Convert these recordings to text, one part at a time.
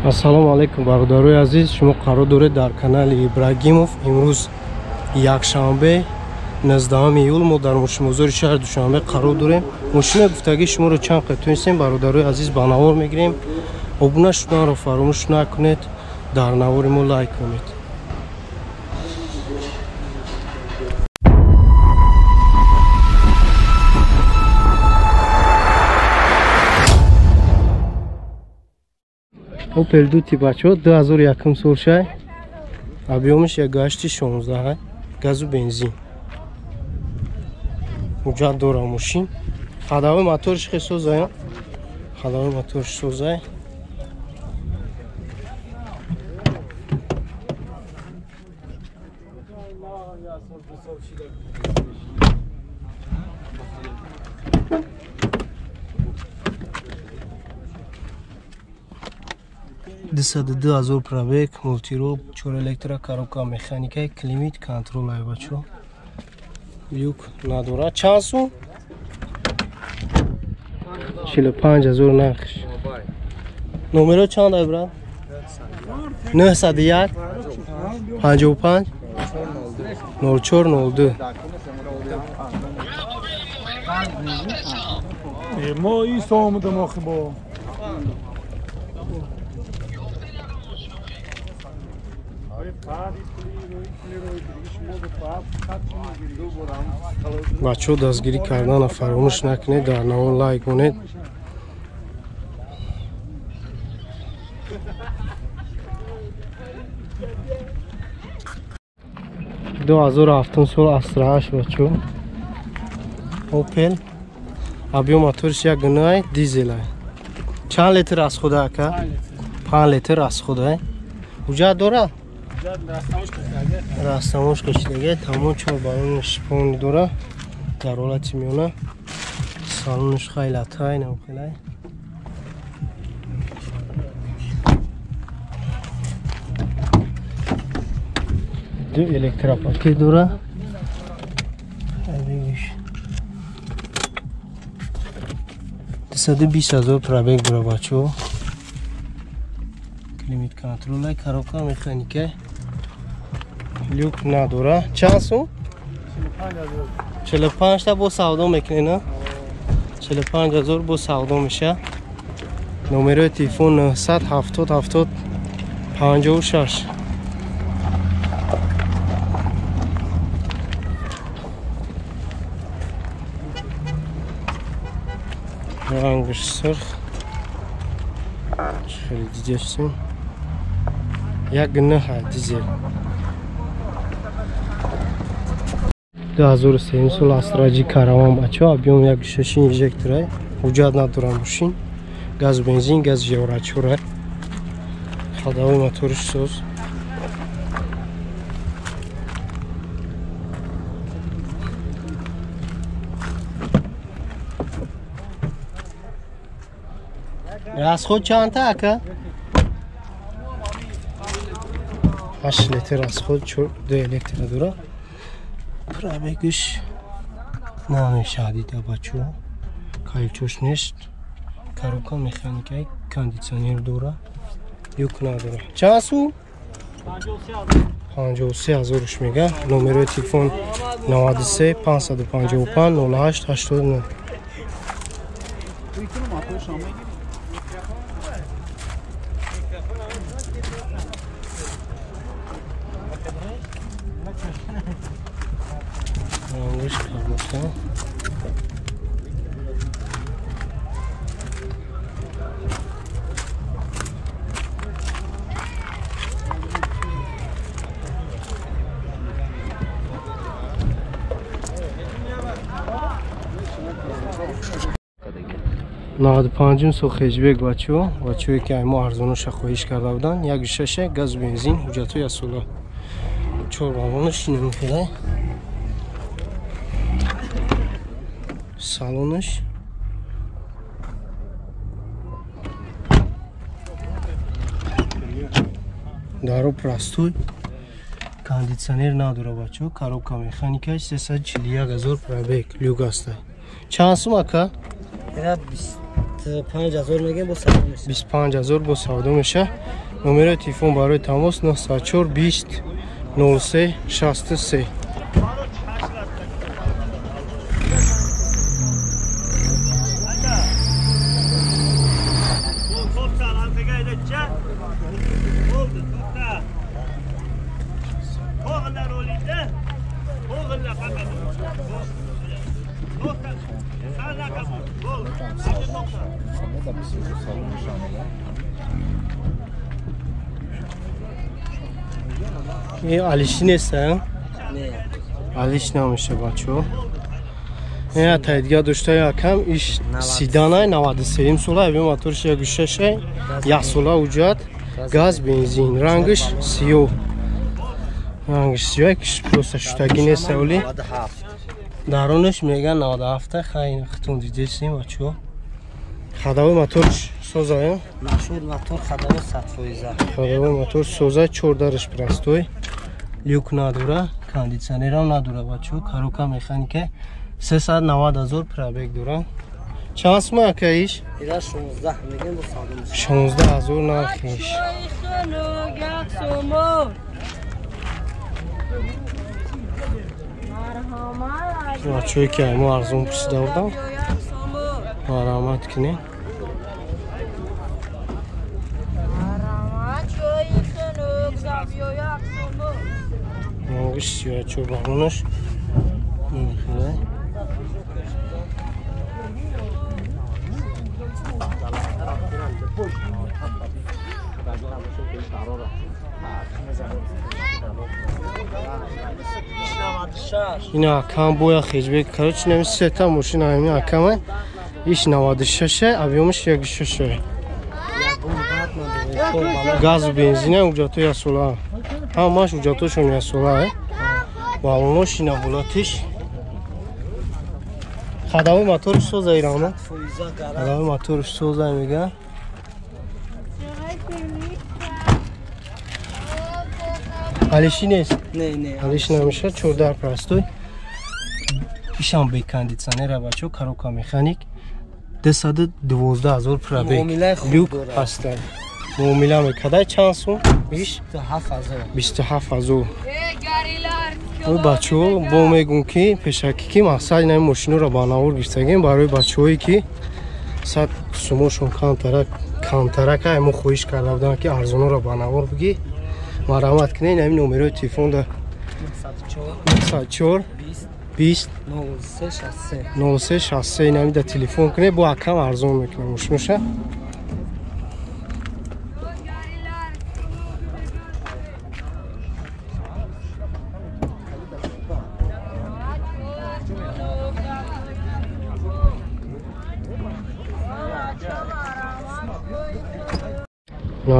Ассалому алайкум бародарои азиз, шумо қарор доред дар канали Ибрагимов. Имрӯз якшанбе 19 июл мо дар мошинбозори шаҳри Душанбе қарор дорем. Мошина гуфтагии шуморо чанд қадр тонистем бародарои азиз ба навор мегирем. Обуна шуданро фаромӯш накунед, дар навори мо лайк кунед. Opel Duty бачо 2001 сол шай. Объемаш 1.16, газу бензин. Ҳуҷҷат дора мошин. Ходовой моторш хе созай. Ходовой моторш созай. Дусаду ду ҳазор пробег, мултирол, чор электро, коробка механика, климат контрол ай бачо. Люк надора. Чанд сум? 45 ҳазор нархш. Номеро чанд ай брат? 901 55 0402. Мо исо омадам охи бо. Бачо дастгирӣ кардана фаромӯш накунед, дар навор лайк кунед. Ду ҳазору ҳафтум сол Astra H бачо. Opel. Объем моториш як гунаи дизелай. Чанд литр аз худа ака? 5 литр аз худа. Ҳуҷҷат дора? Растамошка шидаге, тамом чор баллони шипони дора. Дар ҳолати миёна. Салонаш хеле тай намхелай. Ду электропакет дора. Дусаду бист ҳазор пробег дора бачо. Климат контрол, коробка механика. Люк надора. Чанд сум? 45 та бо савдо мекунед, на? 45 ҳазор бо савдо меша. Номерои телефон 970 70 56. Рангаш сурх. Хеле дидешсем. Як гунаҳ дизел. 2003 сол Astra G караван бачо, объем 1.6 инжекторай, ҳуҷҷат надора мошин, газ бензин, газ евро 4, ходовой моториш соз. Расход чандта ака? 8 литр расход, 2 электро дора. Пробегш намешавад бачо. Калчош нест. Коробка механика, кондитсионер дора. Люк надора. Чанд сум? 53 ҳазорш мега. Номерои телефон 93 555 08 89. Рангаш кабута. Наваду панҷум сол хеҷбек бачо, бачое ки мо арзоноша хоҳиш карда буданд. 1.6 газ бензин, ҳуҷҷатҳои асола. Чор баллонаш намехелай. Салонаш даро простой, кондитсионер надора бачо, коробка механика, 341 ҳазор пробег, люк астай. Чанд сум ака? 25000 мегем бо савдо меша. 25000 бо савдо меша. Номери телефон барои тамос 904 20 03 63. Алиши нест, а? Алиш намеша, бачо. Ина таидга дошта якам иш седанай 93 сола, аби моторш 1.6, як сола уҷат, газ, бензин, рангш сиёҳ. Рангш сиёҳ, киш просто шутаги нест оли. Дарунаш меган 97, хай хитон дидесим, бачо. Хадавои моторш соза, нашуд мотор хадавои 100%. Хадавои мотор соза, чор дарш простой. Люк надора, кондитсионерам надора, бачо, коробка механика 390 000 пробег дора. Чанд сум ака иш? Ира 16 мегем бо савдо меша. 16000 нархиш. Бачо ки мо арзон пурсида будам. Марҳамат кунед. Рангш сиёҳ балонаш. Ина акам боя хеҷбек. Короче, нами сета мошина ҳамин акама. Иш 96, объёмаш 1.6. Газу бензина уҷато як сола. Ҳамаш уҷатошон як сола. Балонош ина ҳолатиш. Хадавои моторш соза ирама. Хадавои моторш соза мега. Алиши нест? Не, не. Алиш намеша, чордар простой. Ишам бе кондитсионера, бачо, коробка механик. 212 000 пробег. Люк ҳаста. Муомила мекарда чанд сум? Иш 27000. 27000. Бачо, бо мегум ки пешакӣ ки мақсад ин мошиноро ба навор гирифтагем барои бачаҳое ки сад сумошон камтарак мо хоҳиш карда будам ки арзоноро ба навор бигӣ. Марҳамат кунед, ҳамин номерои телефон да 904 20 03 03 63 инами да телефон кунед, бо акам арзон мекунам мошиноша.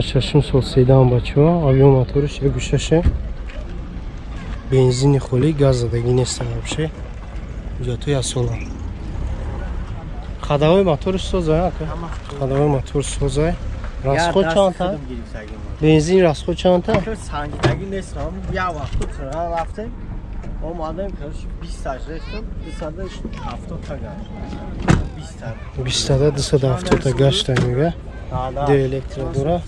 Шашум сол седан, бачо, объём моторш 1.6, бензини холӣ, газ задагӣ нест вообще. Уҷато як сола. Хадавои моторш соза, ака? Хадавои мотор соза. Расход чандта? Бензин расход чандта? Сангидагӣ нест, як вақту тирға рафтем, омадем, короче 20 та рехтем, 270 та гашт. 20 та. 20 та 270 та гашта мега. Д электро дора.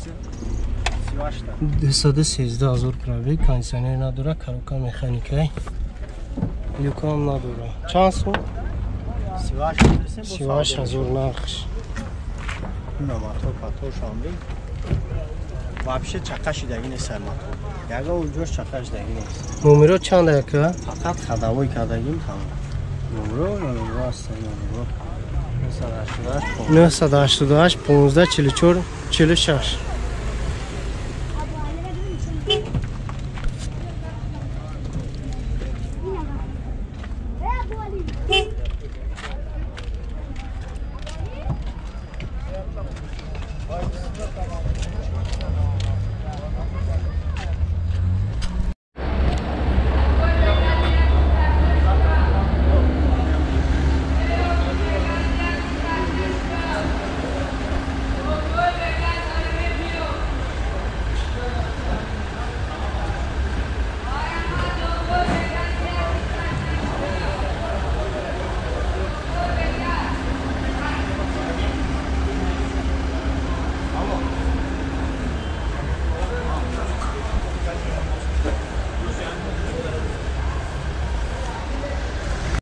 213 000 пробег, кондитсионер надора, коробка механика. Люкам надора. Чанд сум? 38000 нархш. На мотор патор шамби. Вообще чақа шидагӣ нест мотор. Ягон уҷош чақа шидагӣ нест. Номеро чанд ака? Фақат хадавой кардагим тамом. Номеро аст, номеро. 988 15 44 46.